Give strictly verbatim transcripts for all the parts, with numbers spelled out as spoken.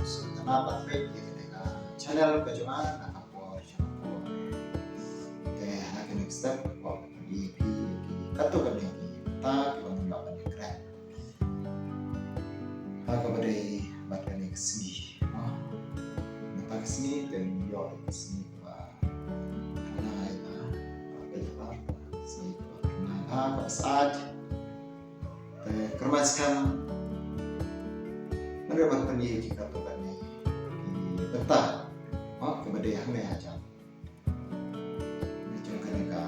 sngewtynnat ban peit ïa kane ka channel ka jong nga na ka por sha ka por. Te ha kane ka step ka por ka pynïaid ïa ki katto katne ki bynta kiba ngin lah ban ïakren. Ha kaba dei bad kane ka sngi. Ha. Mynta ka sngi te ngin ïoh ïa ka sngi kaba Kane ka, kaba, kaba, kaba, kaba syaid. Te kyrmen skhem, ngan ïa ban pyni ïa ki katto katne ki bynta, ha, kaba dei hangne hajan. Na jong kane ka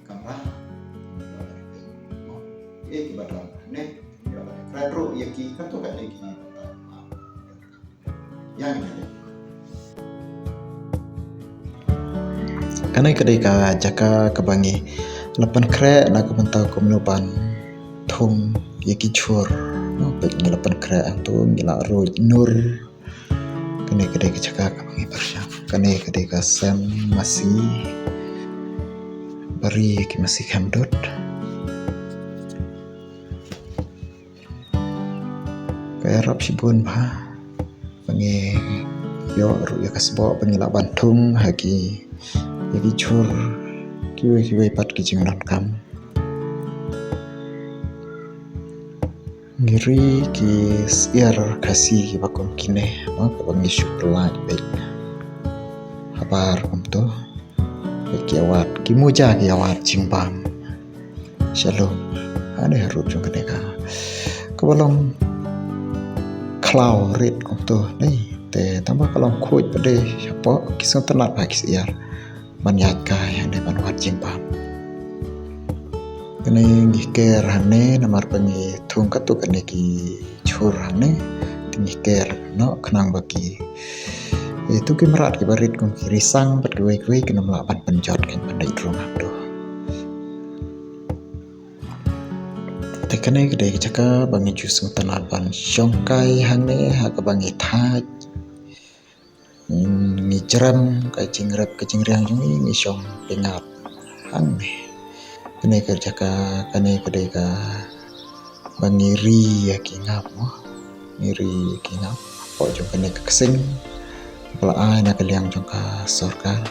kamra. Ïa kiba don hangne, ïa ban kren ruh ïa ki katto katne ki bynta. Kane ka dei ka jaka kaba ngi la pynkhreh na ka bynta kumno ban thung ïa ki jhur. Peit ngi la pynkhreh hangto, ngi la ruh nur. Kane ka dei ka jaka kaba ngi pyrshang. Kane ka dei ka sem masi. Ba ri ïa ki masi kham dud. Ka ïarap shibun bha ba ngi ïoh ruh ïa ka sboh ba ngi lah ban thung ha ki, ïa ki jhur kiwei kiwei pat ki jingdonkam. Ngi ri ki syiar Khasi kiba kum kine, ba kaba ngi shu pyllait beit. Habar kumto. Ki ïa wad, ki muja ki ïa wad jingbam. Shalom. Ane harud jong kane ka, kaba long khlaw rit kumto. Nei, te tangba ka long khuid pat de shapoh, ki sngewtynnat bha ki syiar ban ïaid kai hangne ban wad jingbam. Kane ngi ker hangne namar ba ngi thung katto katne ki jhur hangne. Te ngi ker noh khnang ba ki, eh, tu ki mrad kiba rit kum ki risang bad kiwei kiwei kin ym lah ban pynjot, kin pyndait rung hangto. Te kane ka dei ka jaka ba ngi ju sngewtynnat ban shong kai hangne ha kaba ngi thait. Ngi jrem ka jingrep ka jingriang jong ngi, ngi shong pyngngap hangne. Kane ka jaka, kane ka dei kaba ngi ri ïa ki ngap mo. Ngi ri ïa ki ngap hapoh jong kane ka ksing ba la ai na ka liang jong ka sorkar.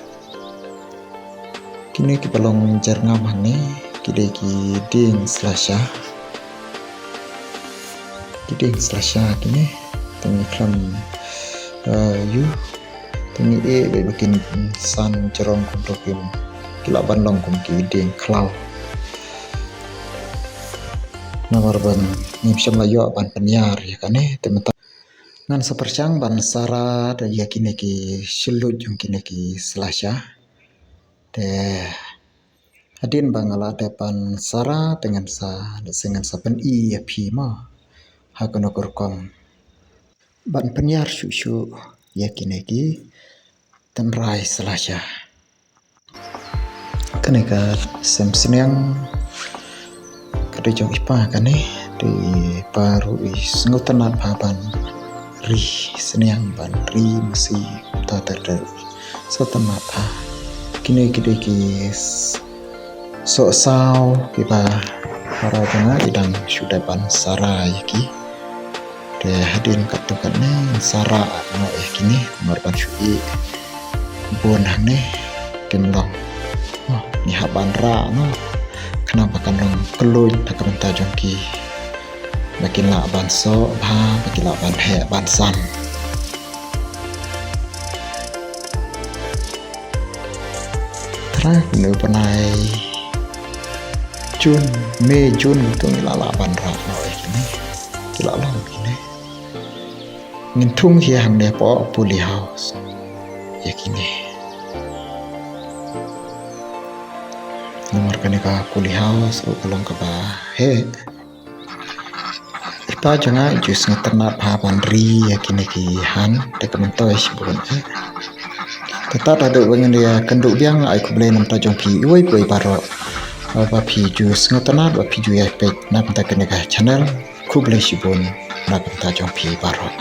Kine kiba long jyrngam hangne ki dei ki dieng slasha. Ki dieng slasha kine, te ngi khlem, eh, ïuh, te ngi ïeh beit ba kin san jrong kumto, kin, ki lah ban long kum ki dieng khlaw. Namar ba ngim shym la ïoh ban pynïar ïa kane, te mynta ngan sa pyrshang ban sara da ïa kine ki shylluid jong kine ki slasha. Te hadien ba nga la dep ban sara, te ngan sa, lehse ngan sa pyni ïa phi mo ha kano ka rukom ban pynïar shuh shuh ïa kine ki tynrai slasha. Kane ka sem sniang ka dei jong i pa kane, te i pa ruh i sngewtynnat bha ban ri sniang, ban ri masi, ta ter ter. Sngewtynnat bha. Kine ki dei ki s-, soh saw kiba para jong nga i dang shu dep ban sara ïa ki. Te hadien katto katne ngan sara noh ïa kine, namar ban shu ïeh bun hangne kim long. Oh, ngi hap ban rah noh khnang ba kan long kylluid na ka bynta jong ki, ba kin lah ban soh bha, ba kin lah ban heh ban san. Trai kine u bnai Jun, May, Jun, to ngi la lah ban rah noh ïa kine. Ki la long kine. Ngin thung hi hangne hapoh Puli House ïa kine. Namar kane ka Puli House ruh ka long kaba heh. I pa jong nga i ju sngewtynnat bha ban ri ïa kine ki han, te ka myntoi shibun eh. Te tad haduh ba ngin ïa kynduh biang, ai khublei na ka bynta jong phi iwei pa iwei baroh. Ba phi ju sngewtynnat, ba phi ju ïa peit na ka bynta kane ka channel. Khublei shibun na ka bynta jong phi baroh.